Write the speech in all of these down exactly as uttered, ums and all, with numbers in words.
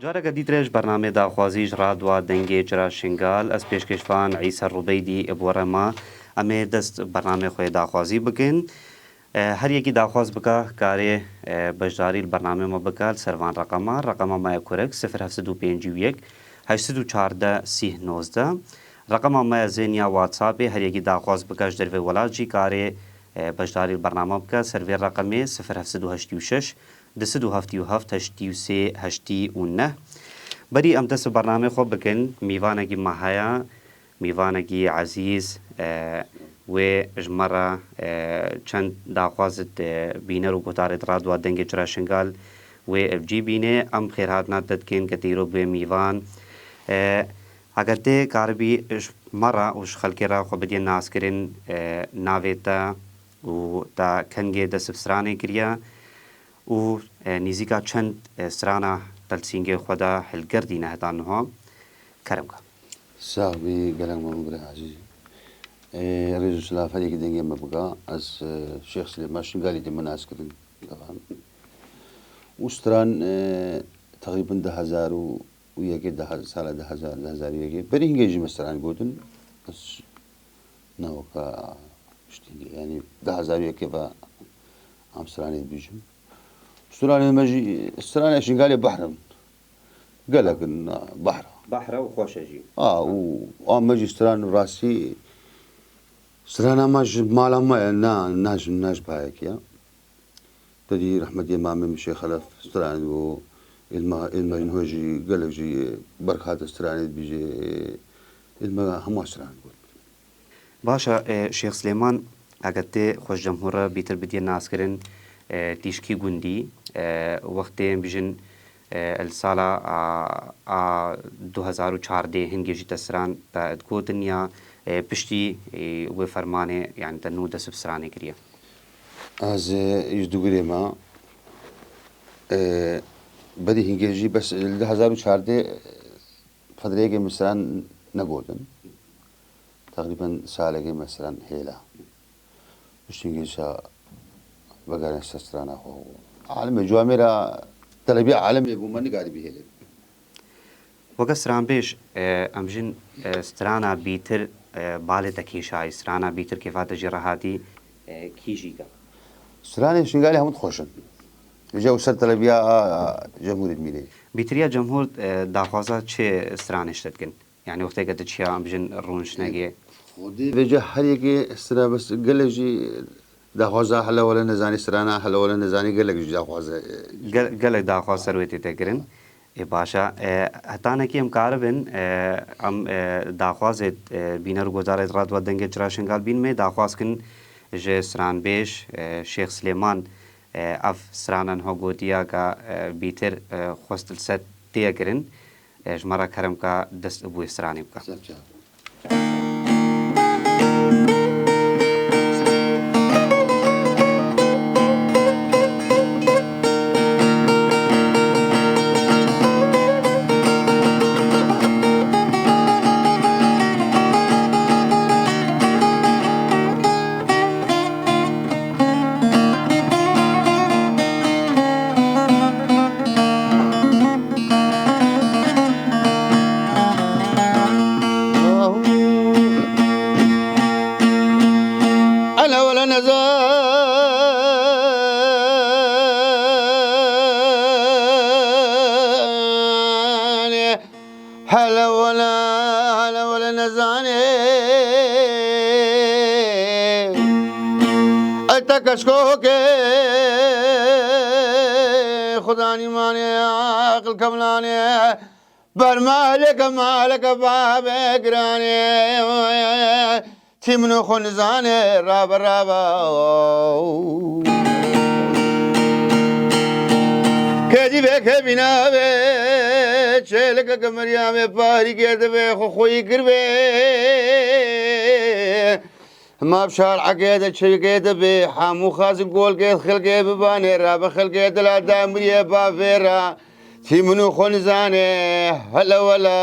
Careke dî tire ji bernamê daxwazî ji Radwa Dengê Çira Şingal, ez pêşkêşvan Îsa Rubeydî ê bi we re ma. Em ê dest bernamê xwe yê daxwazî bikin. E, her yekî daxwaz bika, karê, e, beşdarî li bernamê me bika li ser van reqema. Reqema me ya kurek sifir heft sed û pêncî û yek, heşt sed û çardeh, sîh nozdeh. Reqema me ya zêniya WhatsAppê, her yekî daxwaz bika ji dervê welat jî karê, e, beşdarî li bername bike ser vê reqemê sifir heft sed û heştê û şeş, du sed û heftê û heft, heştê û sê, heştê û neh. Berî em dest bi bernamê xwe bikin, mîvanekî me heye, mîvanekî ezîz, e, wê ji me re, e, çend daxwazit, e, bîner û guhdarêt Radwa Dengê Çira Şingal wê ev cî bîne. Em xêrhatina te dikin ke te îro bi wê mîvan. E, Heger tê karibî ji me re û ji xelkê re xwe bidî naskirin, e, navê te û te kengê dest bi stranê kiriye û, e, nîzîka çend, e, strana te li sîngê xwe de hilgerdîne heta niha, kerem ke. Sax bî, gelek memnûn birê ezîz. E, rêz û silav her yekî dengê me bika. Ez, e, Şêx Silêman Şingalî tê me naskirin. Û stran, e, teqrîben du hezar û yekê, du hezar, sala du hezar, du hezar û yekê. Berî hingê jî me stran gotin. Ez ne weka piştî, yanî du hezar û yekê ve em stranê dibîjim. Stranê me jî, stranê Şingalê behr in. Gelek in, na, behr e. Behr e û xweş e jî. A, û a me jî stran rastî, strana me ji mala me ye, na, na ji, na ji bayekî ye. Te dî rehmetiyê mamê min Şêx Xelef stranê dibû, êd me, êd me ji niho jî gelek jî berk hate stranê dibîjê, êd me hema stranê got. Baş e, e, Şêx Silêman, eger tê xwe ji cemhûr re bîtir bidiyê naskirin, e, tîşkî gundî, e, wextê em bijin, e, li sala a, a du hezar û çardeh hingê jî te stran te digotin ya, e, piştî, e, wê fermanê, yanî te nû dest bi stranê kiriye? Ez, e, ji dûgirê me, e, berî hingê jî bes li du hezar û çardeh, e, fedreyekê min stran negotin. Teqrîben salekê me stran hêla. Piştî hingê jî vegerên ser strana xwe. Alemê, cûamêra telebiya alemê bû, me nikarî bihêlin. Weke stranbêj, e, em jin, e, strana bîtir, e, balê te kî şayî, strana bîtir kêfa te jî re hatî, e, kî jî ke? Stranê Şingalê hemû dixweşin. Vêca û ser televiya a, a, Cemhûrê dimîne. Bîtiriya Cemhûr, e, daxwaza çi stranê ji te dikin? Yanî wextê ke tu çiya em bijin rûniştnegê. Xwedê vêca her yekê sira bes gelek jî daxwaza hele wele nezanî, strana hele wele nezanî gelek jî daxwaza, e, Gel-, gelek daxwaz ser wê tête kirin. Ê baş e. E, hetanekî em karibin, e, em, e, daxwazê, e, bîner û guhdarê Radwa Dengê Çira Şingal bîn me, daxwaz kin ji stranbêj, e, Şêx Silêman, e, ev strana niha gotiya ka, e, bîtir, e, xwest li ser tê kirin. E, ji me re kerem ka dest bi wê stranê bike. Ser çav. Hele wele nezane, hele wele, hele wele nezane. Ey te keşkokê xudanî mane, aqil kemlane. Ber maleke, maleke babê giranê, tî min û xwe nizane, rabe, rabe. Kedî vê kevîna vê, çêlike ke meriya vê, parî kê divê, xwe xweyî kir vê. Ma bi şar'ekê de çirkê de bê, hemû xaz golkê xelkê bibanê re, bi xelkê dila demriyê bavê re, tî min û xwe nizane, hele wela.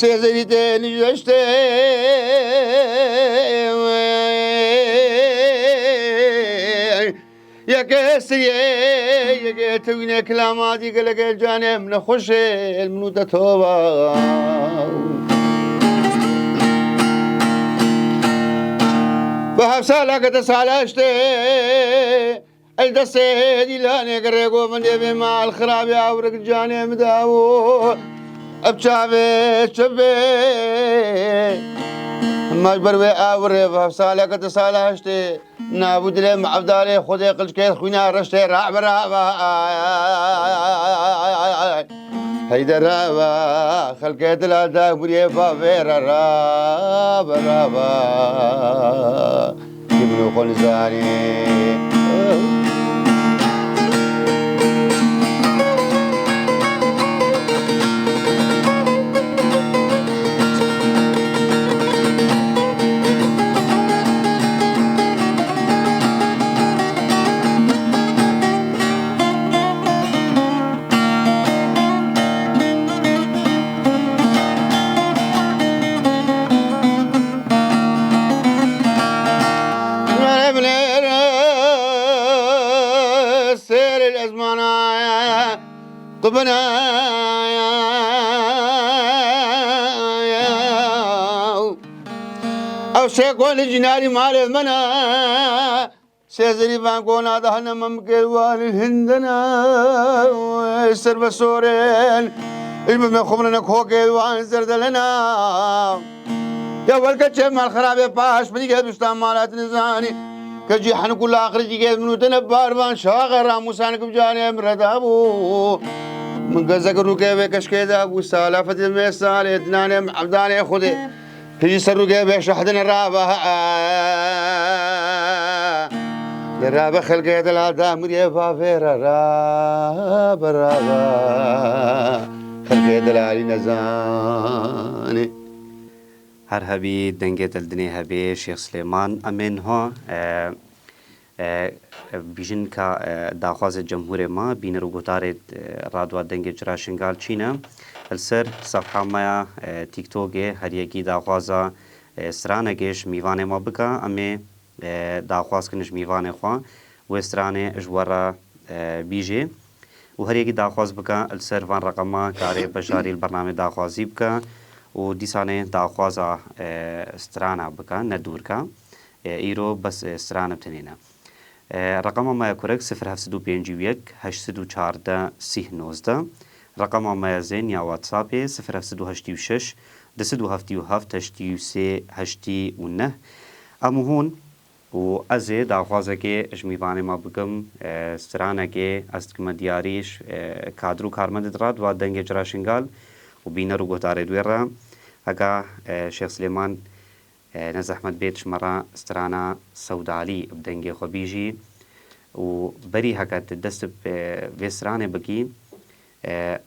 Sêzerî tê nîştê. Yeke siriyê, yeke tewîne kilama dî geleke canê min xweşê, el min û te toba. Bi heft sala ke te sala işte, el destê dîlanê gerê govendê bê mal xirabê awrik canê min dawo. Ev çavê çi bê? Maç ber wê awirê bi heft sala ke te sala işte. Nabû dilê min evdalê Xwedê qilçkê xwîna reştê rabe rabe. Heyde rabe, xelkê dila da huriyê bavê re rabe rabe. Kî min û xwe nizanî. سير الأزمان قبنا. Ew şêko li cinarî malê min e. Sêzerî van gona dahne min bikêl wan hindina. Ser ve sorên. Î bi me xumrine kokê wan zerdelina. Ya welke çê mal xirabê paş min ge duştan malat nizanî. Ke cî henik û laqir jî gel min û te ne barvan şaxe ramûsan kim canê min re dabû. Min gezek rûkê vê keşkê dabû sala fedê me salê dinanê min evdanê Xwedê. Hijî ser rûkê vê şahdine rava. Li rave xelkê dila da mirê va vê re rava rava. Xelkê dilalî nezanê. Her hebî dengê dildinê hebê Şêx Silêman. Em ê niha, e, e, bîjin ka, e, daxwazê cemhûrê me, bîner û guhdarê, e, radwa dengê cira Şingal çî ne. Li ser sefha me ya, e, TikTokê her yekî daxwaza, e, stranekê ji mîvanê me bike. Em ê, e, daxwaz kin ji mîvanê xwe wê stranê ji we re, e, bîjê. Û her yekî daxwaz bike li ser van reqema karê beşdarî li bernamê daxwazî bike û dîsanê daxwaza, e, strana bike, ne dûr ke. E, îro bes, e, strana bi tenê ne. E, reqema me ya kurek sifir heft sed û pêncî û yek, heşt sed û çardeh, sîh nozdeh. Reqema me ya zên ya WhatsAppê sifir heft sed û heştê û şeş, du sed û heftê û heft, heştê û sê, heştê û neh. Em û hûn Û ez ê daxwazekê ji mîvanê me bikim, e, stranekê ez dikime diyarî, e, kadir û karmendê di radwa dengê cira Şingal û bîner û guhdarê wê re. Heka, e, Şêx Silêman, e, ne zehmet bêt ji me re strana Sewdalî bi dengê xwe bîjî û berî heke tu dest bi, e, vê stranê bikî, e,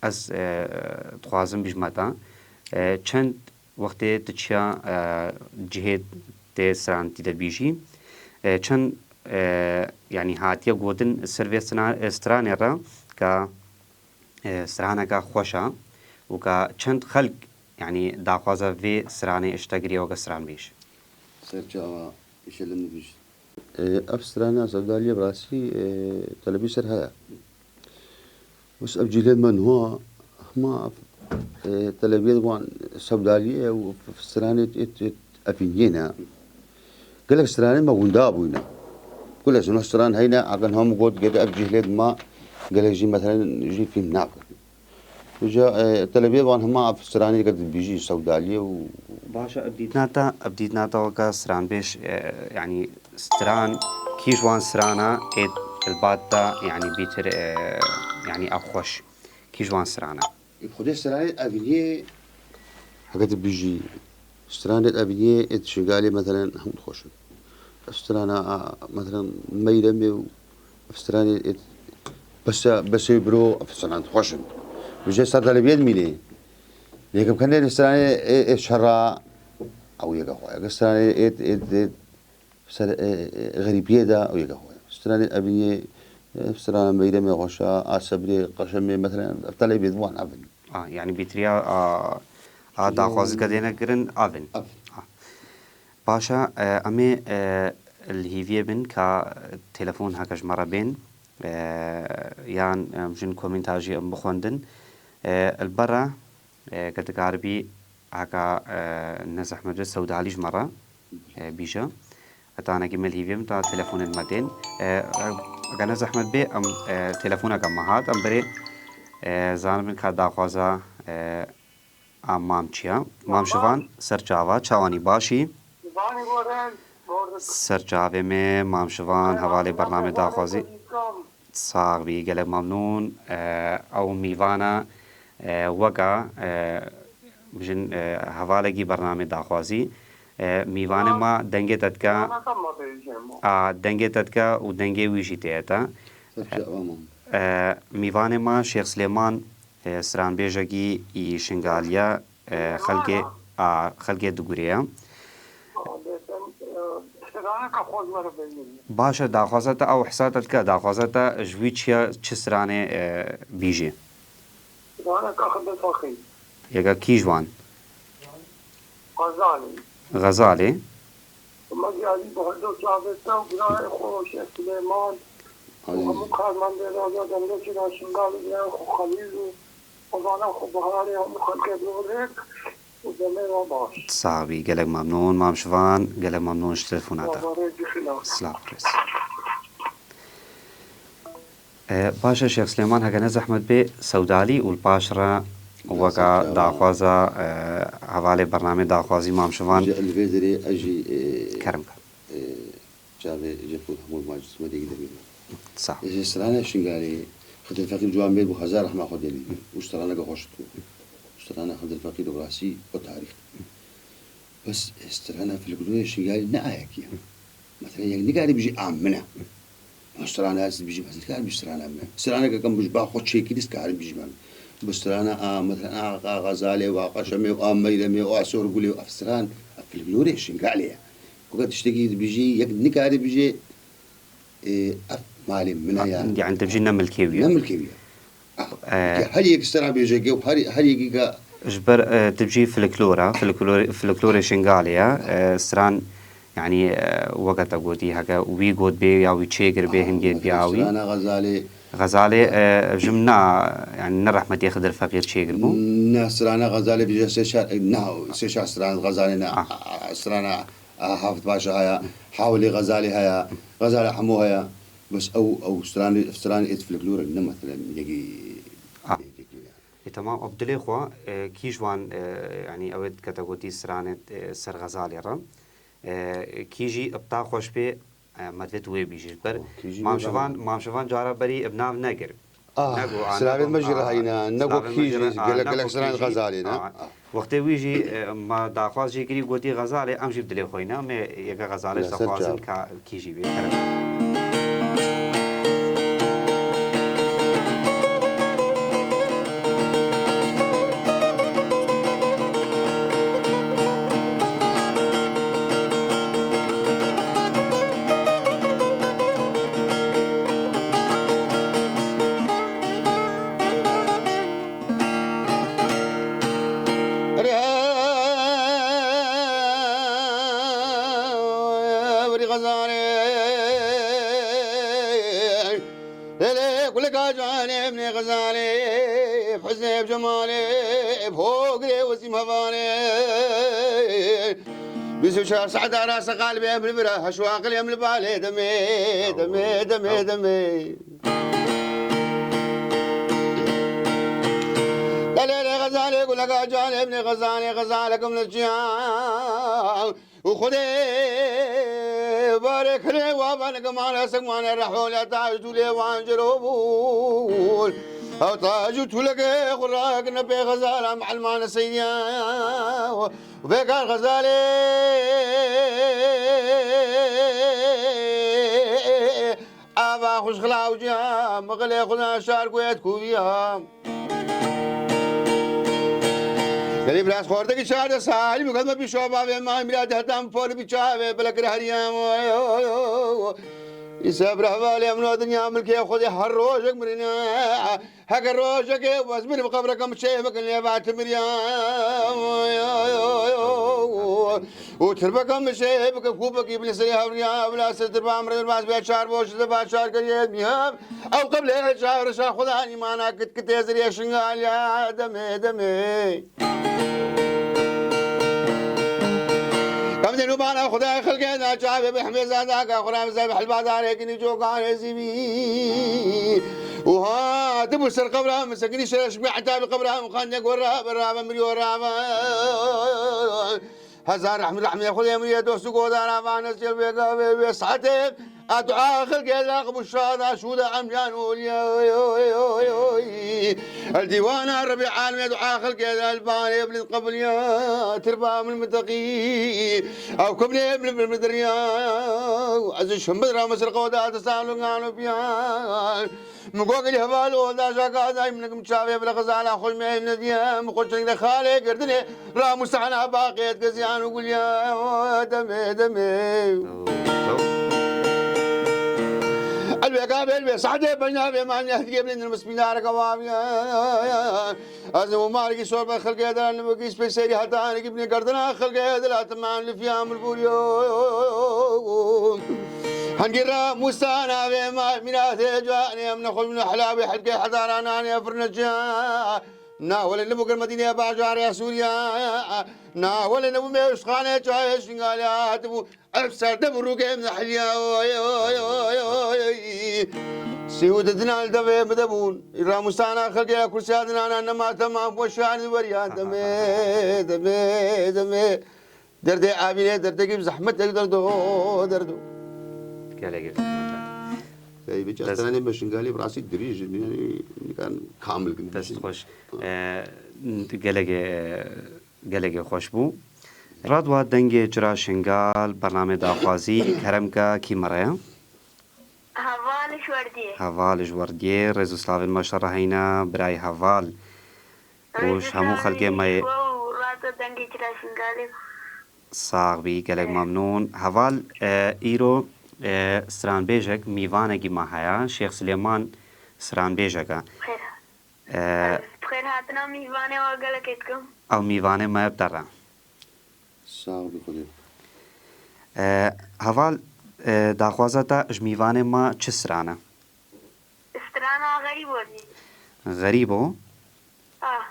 Ez, e, dixwazim bijme te, e, çend wextê tu çiya, e, cihê tê stran tî de bîjî, e, çend, e, yanî hatiye gotin ser vê sina-, e, stranê re ka, e, straneka xweş e û ka çend xelk, yanî daxwaza vê stranê ji te kiriye weke stranbêj? Serçava îşelê min bîjî. E, ev strana Sewdaliyê bi rastî, e, telebî ser heye. Bes ev cîlên me niha hema, e, telebiyê wan Sewdaliyê û stranê êt, êt Efîniyê ne. Gelek stranên me winda bûyne. Gule ji niha stran heyne, agan hemû got, gede ev cîlê di ma, gelek jî, meselen, jî fîhm nakin. Vêca, e, telebiyê wan hema ev stranê ke dibîjî Sewdaliyê û Baş e, ev dîtina te, ev dîtina te weke stranbêj, e, yanî stran, kî ji wan strana ê li ba te, yanî bîtir, e, yanî ev xweş? Kî ji wan strana? Xwedê stranê Evîniyê heke tu bijî, stranê Evîniyê ê Şingalê, meselen, hemû dixweşin. Ev strana, a, meselen, Meyremê û ev stranê ê Bese, Besê Biro, ev stran dixweşin. Vêca ser telebiyê dimînê. Lê ke bi kenê stranê ê, ê şera, ew yeke xwe. Yeke stranê ê, ê, ê ser, e, e, xerîbiyê de ew yeke xwe. Stranê Evîniyê, e, strana Meyremê xweş e, a Sebrê, Qeşemê, meselen, ev telebiyê wan ev in. A, yanî bîtiriya, a, A, daxwazî ke dêne kirin, avin. Avin. Ha. Baş e, e, em ê, e, li hîviyê bin ka telefon heke ji me re bên, e, yan em jin komînta jî em bixwendin. E, li ber re, e, ke dikaribî heka, e, ne zehmet be sewdalî ji me re, e, bîje. Hetanekî me li hîviyê bin ta telefonên me tên. E, e, heke ne zehmet bê em, e, telefoneke me hat, em berê, e, zanibin ka daxwaza, e, A, Mam çi ye? Mam Şivan, ser çava, çawanî, başî? Şivanî gorin, gorin. Ser çavê me, Mam Şivan, hevalê bernamê daxwazî. Sax bî, gelek memnûn. E, ew mîvana, e, weka, e, bijin, e, hevalekî bernamê daxwazî. E, mîvanê ma dengê te dike. A, dengê te dike û dengê wî jî tê te. Ser çava, Mam. E, mîvanê ma Şêx Silêman, e, stranbêjekî î Şingalî ye, e, xelkê, a, xelkê digurê ye. Straneke xwe ji me re bêjin. Baş e, daxwaza te ew hisa te dike, daxwaza te ji wî çi ye, çi stranê, e, bîjê? Straneke Xedir Feqî. Yeka kî ji wan? Xezalê. Xezalê. Me diyarî bi her du çavê te û birayê xwe Şêx Silêman û hemû karmendê Raza Demrokê ra Şingalê, birayê xwe Xelîl û Ozana xwe Biharê, hemû xelkê Dûrêk û demê we baş. Sax bî, gelek memnûn Mam Şivan, gelek memnûn ji telefona te. Silav, rêz. E, baş e, Şêx Silêman, heke ne zehmet bê, sewdalî û li paş re weka daxwaza, e, hevalê bernamê daxwazî Mam Şivan. Ji li vê derê ez jî, e, kerem ke. E, çavê ji xwe hemû macî me dêgî demî. Sax. E, ji strana Şingalê, Xedir Feqîr ciwan bê bû, hezar rehma Xwedê lê. Û straneke xweş bû. Strana Xedir Feqîr û rastî û tarîx. Bes, e, strana folklorê Şingalê ne ayekî ye. Mesela, yek nikarî bijî, a min e. Ma strana ez dibijîm, ez nikarî bijî strana min e. Straneke kem bi ji ba xwe çêkirî, ez karim bijîm em. Bi strana a, mesela, a, a Xezalê û a Qeşemê û a Meyremê û a Sorgulê û ev stran, ev folklorê Şingalê ye. Ku ke tiştekî dibijî, yek nikarî bijî, e, ev malê min e ya. Yani dibijî ne milkê wî ye. Ne milkê wî ye. Ah, e, ke her yek stranbêjek e û her, her yekî ke ji ber, e, tu jî folklor e, folklor, folklorê Şingalê ye. E, stran, yanî, e, weke te gotî, heke wî got bê ya wî çêkir bê, hingê bîya wî. Strana Xezalê. Xezalê, e, ji min na, yanî ne rehmetê Xidir Feqîr çêkir bû. Ne, strana Xezalê bije sê çar, e, na, sê çar stran Xezalê ne. Ah. A, strana, a, Hafid Paşa haya, Hawilê Xezalê haya, Xezalê Hemo haya. Bes ew, ew stranê, stranê êt folklor in, ne mesela yekî, ah, yekî ne. E, temam, ew dilê xwe, e, kî ji wan, e, yanî ew ê dikete gotî stranê, e, ser Xezalê re. E, kî jî bi ta xweş bê, e, me divê tu wê bîjî. Ji ber, oh, kî jî Mam Şivan, Mam Şivan cara berî bi nav nekir. Ah, silavên me jî rehayî ne, ne got kî jî, gelek, gelek stranên Xezalê ne. Ah. Wextê wî jî, e, me daxwaz jî kirî, gotî Xezalê, em jî bi dilê xwe ne, em ê yeke Xezalê ji te xwazin ka kî jî bê, kerem. Lê, lê, kulika canê min ê Xezalê, bi huznê, bi cemalê, bi hogirê wezîm hevalê. Bîst û çar saeta rasa qalbê em li vir e, heş û aqilê em li balê demê, demê, demê, demê. Lê, lê, lê, Xezalê, kulika canê min ê Xezalê, Xezalek min li çiyan. û Xwedê barê kirê wa van gimane sekmane reholeta ji dûlê wan ciro bûn. Ew tac û tûlekê xwe rakirine pê Xezala mihelmane seydiya. Vê kar Xezalê ava xwe ji xilawciya, mixilê xwe da şar ku yê dikûviya. Gelî biraz xortekî çardeh salî, bi kedme pîşo bavê ma mîra dehtan pol bi çavê bile kir heriya. Îsa bi hevalê min û dinya milkê Xwedê her rojek mirine. Heke rojekê ez mirim qebrekim çê bikin lê va tu miriya. Û tirbekim çê bikin kûpekî bin serê hewriya bila ser tirba mirin bas bê çar boş de ba çar kiriye miyam. Ew qeblê çar şa Xweda îmana kit kitê zirê şingaliya demê demê. Kam de nûbana Xwedayê xelkê da çavê bi hemê zada ka xura bi zeb helbadarê kinî cokarê zîvî. Û ha dibu ser qebra min sekinî şereş bi heta bi qebra min xande gora bi rabe miriyo rabe. Hezar rehmet rehmê Xwedê miriye dost û godara vane sel vê gavê vê saetê. A dua xelkê da qibûl şada şûda emriyan olî. El dîwana Rebî alemê dua xelkê da el banê bilind qebûliya tirba min miteqî. Ew kibnê min min dirya. Ez şim bidra misir qewda disan û ngan û piyan. Min got gilî heval ol da jaka dayî min kim çavê bila xizala xweş me nediye. Min xweş çelik de xalê girdinê. Ramûsana baqêt geziyan û gulya demê demê. Elbê gavê elbê sadê beyna vê man nehdiyê bilindin bismillah reka waviya. Ez û margî sor be xelkê de nivekî spêserî heta hanekî binê gerdina xelkê de la timan li fiya min bûriyo. Hengî ra mûsana vê ma mînatê canê em nexweş min helawê helkê hedara nanê firneca. Na wele nibu gir Medînê bajarê Sûriya. Na wele nibu me ustxanê çayê Şingalê hatibû. Ev serde bi rûgê min hiliya. Oy, oy, oy, oy. Sî û di dinan li devê min de bûn. Ramûsana xelkê ya kursiya dinana nema temam weşan weriya demê, demê, demê. Derdê avînê derdekî bi zehmetek derdo, derdo. Gelek zehmet. Ey, bi Dest- castanê me Şingalê bi rastî dirîj in, yani, nikan kamil kin. Dest xweş. E, gelek, e, gelek xweş bû. Radwa dengê Cira Şingal, bernamê daxwazî, kerem ke kî me re ye? Heval ji Werdiyê. Heval ji Werdiyê, rêz û slavên me şereheyne, birayê heval. Û ji hemû xelkê me yê. Û Radwa dengê Cira Şingalê. Sax bî, gelek memnûn. Heval, e, îro, e, stranbêjek, mîvanekî me heye, Şêx Silêman stranbêjek e. Xêr. E, Bi xêr hatina mîvanê we gelekê dikim. Ew mîvanê me bi te re. Sax bî Xwedê. E, heval, e, daxwaza te ji mîvanê me çi stran e? Strana Xerîbo jî. Xerîbo? Ah.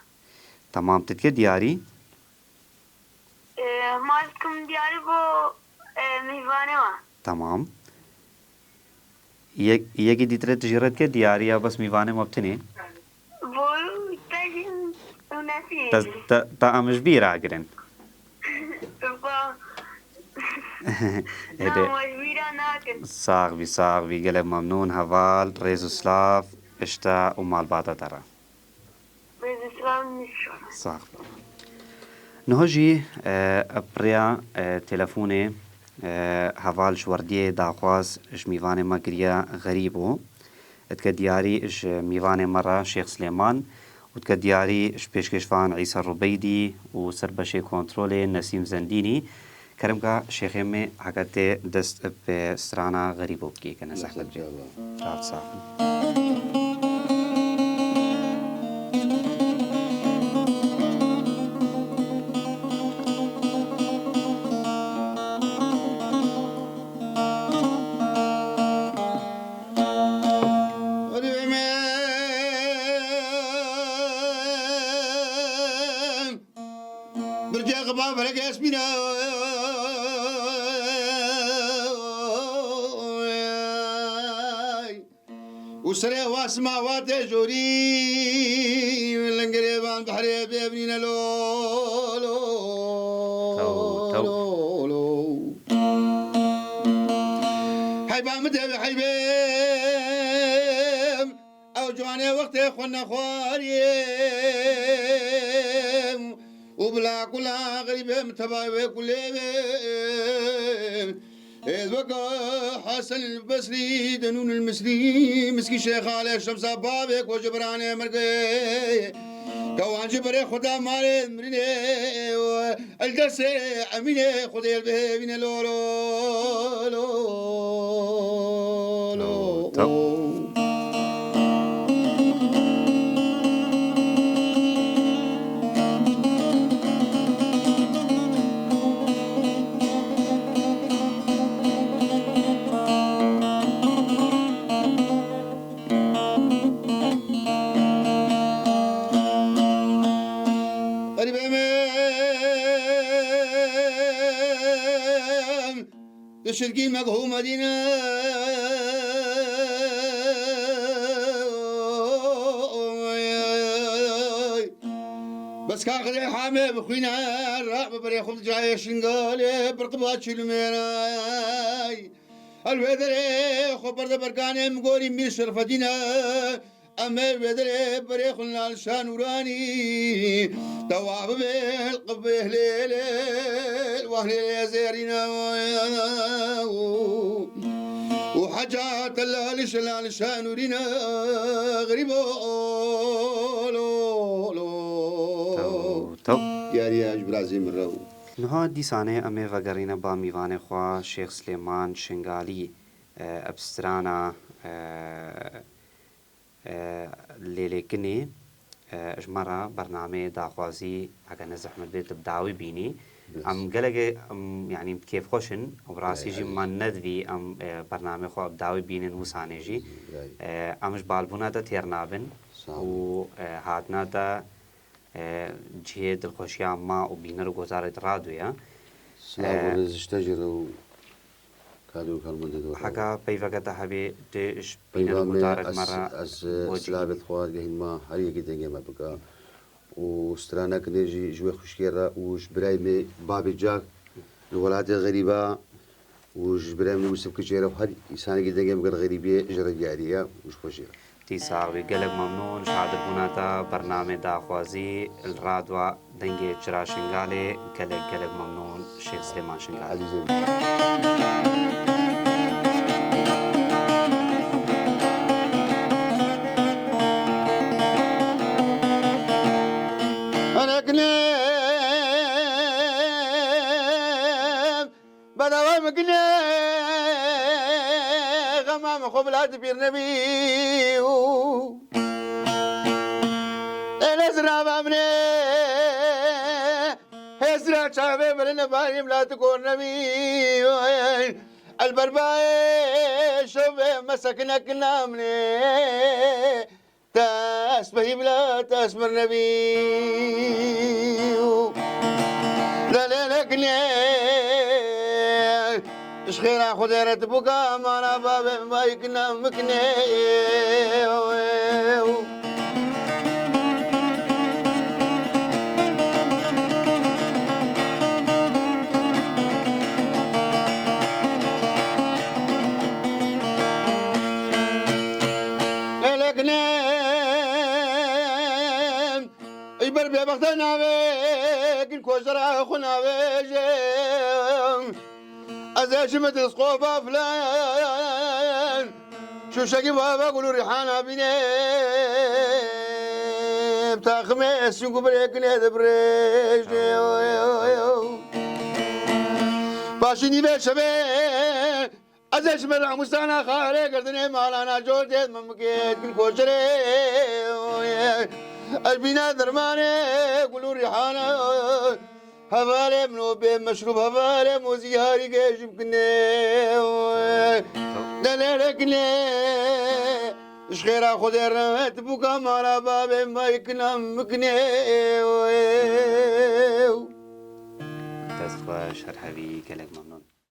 Tamam, tu dike diyarî? E, hema ez dikim diyarî bo, e, mîvanê me. Tamam. Yek, yekî dîtire tu jî re dike diyarî ya bes mîvanê me bi tinê? Bo te jî û nesî. Te, te, te em ji bîra girin. Ba. Êdê. Na, we ji bîra nakin. Sax bî, sax bî. Gelek memnûn heval, rêz û silav, ji te û malbata te re. Rêz û silav min jî ji we re. Sax bî. Niha jî, e, bi rêya, e, telefonê, e, heval ji Werdiyê daxwaz ji mîvanê me kiriye Xerîbo. Dike diyarî ji mîvanê me re Şêx Silêman û dike diyarî ji pêşkêşvan Îsa Rubeydî û ser beşê kontrolê Nesîm Zendînî. Kerem ka şêxê me heke tê dest bi strana Xerîbo bikê, kene zehmet bê. Çav sax. Bircê xiba felekê esmîne. Û serê wa sima wa tê jorî, lingirê van behrê bê binîne lo, lo, Tew, tew. lo, lo. Heyba min tê bi heybê, ew ciwanê wextê xwe nexwariyê. Û bila kula xerîbê min tevayê wê kulê bê. Ez weke Hesen el Besrî, Denûn el Misrî, Miskî Şêx Alê Şemsa bavê ku ji biranê mirgê. Kewan ji berê Xuda marê mirinê. El destê Emînê Xwedê el bihêvîne lo, lo, lo. Qerîbê min, tu şirkî me ku medîne. Bes ka xirê hamê bixwîne, ra bi berê xwe di cayê Şingalê, bir qiba çilmêre. El wê derê xwe berde berganê min gorî Mîr Şerfedîn e. Em ê wê derê berê xwe li Lal Şah Nûranî, tewa bibe li qibê hilêlê, wa hilêlê zêrîne û heca te Lal Şah, Lal Şah Nûrîne, xerîbo, lo, lo. Tew, tew. Diyariya ji birazê min re bû. Niha dîsanê em ê vegerîne ba mîvanê xwe Şêx Silêman Şingalî. E, ev strana, e, e, lêlêkinê, e, ji me re bernameyê daxwazî, heke ne zehmet bê, tu bi dawî bînî. Yes. Em gelekê, em, yanî kêfxweş in û bi rastî jî me nedivî em, e, bernameyê xwe bi dawî bînin wisanê jî. E, em ji balbûna te têr nabin û, e, hatina te e, cihê dilxweşiya ma û bîner û gotarê di radyoya. Silav û rêz ji te jî re û kadro û karmendê dor. Heka peyveke te hebê, tu ji bîner û gotarê me re ez, e, silavê xwe digehînma her yekî dengê me bike. Û stranek nê jî ji wê xwişkê re û ji birayê me babê cak li welatê xerîba û ji birayê min Yûsif Kiçê re û her însanekî dengê min bike di xerîbiyê ji rêdiyariyê û ji xweşiyê re. Tî sax bî, gelek memnûn ji hadirbûna te bernamê daxwazî li radwa dengê çira Şingalê. Gelek, gelek memnûn Şêx Silêman Şingalî. Ezîzê min. Bedava min gine, xema min xwe bila tu pîr nebî û ê ne zirava min ê, hêzira çavê min ê, nebarî bila tu kor nebî û el berbayê şevê me sekine kina min ê. Te ez behî bila te ez mir nebî û lelê nekinê. Ji xêra Xwedê re tu bûka mala bavê min bayikine mikinê. Lelê kinê. Ey ber bêbexte navê, kin kojera xwe navêjim. Ez ê ji min dizqofa filan. Şûşekî bava gul û rîhana bîne. Taximê esî ku birêkine dibrêje. Paşî nîvê şevê. Ez ê ji me ramûsana xarê girdinê malana cor dêt min bikêt bin koçirê. Ez bîna dermanê gul û rîhana. Hevalê min û bê meşrûb hevalê min û zîharî gêj bikinê. Delêrekine ji xêra Xwedê re tu bûka mala bavê me yekine bikinê. Dest xweş, her hevî, gelek memnûn.